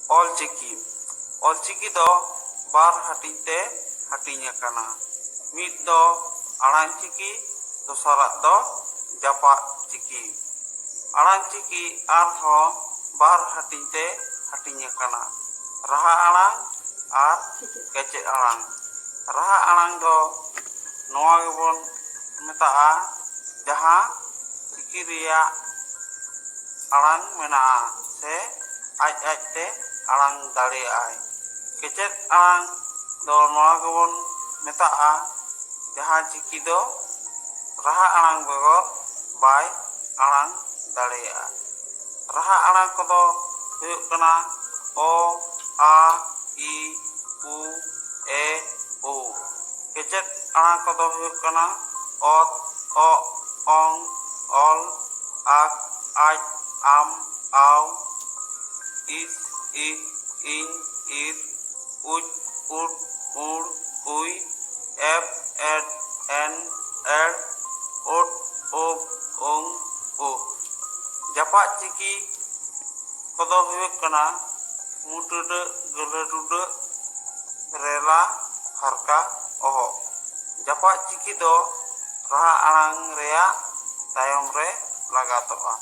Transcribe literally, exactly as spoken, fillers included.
ᱚᱞᱪᱤᱠᱤ᱾ ᱚᱞᱪᱤᱠᱤ ᱫᱚ ᱵᱟᱨ ᱦᱟᱹᱴᱤᱧ ᱛᱮ ᱦᱟᱹᱴᱤᱧ ᱟᱠᱟᱱᱟ᱾ ᱢᱤᱫ ᱫᱚ ᱟᱲᱟᱝ ᱪᱤᱠᱤ, ᱫᱚᱥᱟᱨᱟᱜ ᱫᱚ ᱡᱟᱯᱟᱜ ᱪᱤᱠᱤ᱾ ᱟᱲᱟᱝ ᱪᱤᱠᱤ ᱟᱨᱦᱚᱸ ᱵᱟᱨ ᱦᱟᱹᱴᱤᱧ ᱛᱮ ᱦᱟᱹᱴᱤᱧ ᱟᱠᱟᱱᱟ, ᱨᱟᱦᱟ ᱟᱲᱟᱝ ᱟᱨ ᱠᱮᱪᱮᱫ ᱟᱲᱟᱝ᱾ ᱨᱟᱦᱟ ᱟᱲᱟᱝ ᱫᱚ ᱱᱚᱣᱟ ᱜᱮᱵᱚᱱ ᱢᱮᱛᱟᱜᱼᱟ, ᱡᱟᱦᱟᱸ ᱪᱤᱠᱤ ᱨᱮᱭᱟᱜ ᱟᱲᱟᱝ ᱢᱮᱱᱟᱜᱼᱟ ᱥᱮ ᱟᱡ ᱟᱡᱛᱮ ᱟᱲᱟᱝ ᱫᱟᱲᱮᱭᱟᱜᱼᱟᱭ᱾ ᱠᱮᱪᱮᱫ ᱟᱲᱟᱝ ᱫᱚ ᱱᱚᱣᱟ ᱜᱮᱵᱚᱱ ᱢᱮᱛᱟᱜᱼᱟ, ᱡᱟᱦᱟᱸ ᱪᱤᱠᱤ ᱫᱚ ᱨᱟᱦᱟ ᱟᱲᱟᱝ ᱵᱮᱜᱚᱨ ᱵᱟᱭ ᱟᱲᱟᱝ ᱫᱟᱲᱮᱭᱟᱜᱼᱟ᱾ ᱨᱟᱦᱟ ᱟᱲᱟᱝ ᱠᱚᱫᱚ ᱦᱩᱭᱩᱜ ᱠᱟᱱᱟ ᱚ, ᱟ, ᱤ, ᱩ, ᱮ, ᱳ᱾ ᱠᱮᱪᱮᱫ ᱟᱲᱟᱝ ᱠᱚᱫᱚ ᱦᱩᱭᱩᱜ ᱠᱟᱱᱟ ᱚᱛ, ᱚᱜ, ᱚᱝ, ᱚᱞ, ᱟᱠ, ᱟᱡ, ᱟᱢ, ᱟᱣ, ᱤᱥ, ᱤᱦ, ᱤᱧ, ᱤᱨ, ᱩᱡ, ᱩᱴ, ᱩᱲ, ᱩᱭ, ᱮᱯ, ᱮᱰ, ᱮᱱ, ᱮᱲ, ᱳᱴ, ᱳᱵ, ᱳᱝ, ᱳᱦ᱾ ᱡᱟᱯᱟᱜ ᱪᱤᱠᱤ ᱠᱚᱫᱚ ᱦᱩᱭᱩᱜ ᱠᱟᱱᱟ ᱢᱩ ᱴᱟᱹᱰᱟᱹᱜ, ᱜᱟᱹᱦᱞᱟᱹ ᱴᱩᱰᱟᱹᱜ, ᱨᱮᱞᱟ, ᱦᱟᱨᱠᱟ, ᱚᱦᱚᱜ᱾ ᱡᱟᱯᱟᱜ ᱪᱤᱠᱤ ᱫᱚ ᱨᱟᱦᱟ ᱟᱲᱟᱝ ᱨᱮᱭᱟᱜ ᱛᱟᱭᱚᱢ ᱨᱮ ᱞᱟᱜᱟᱛᱚᱜᱼᱟ᱾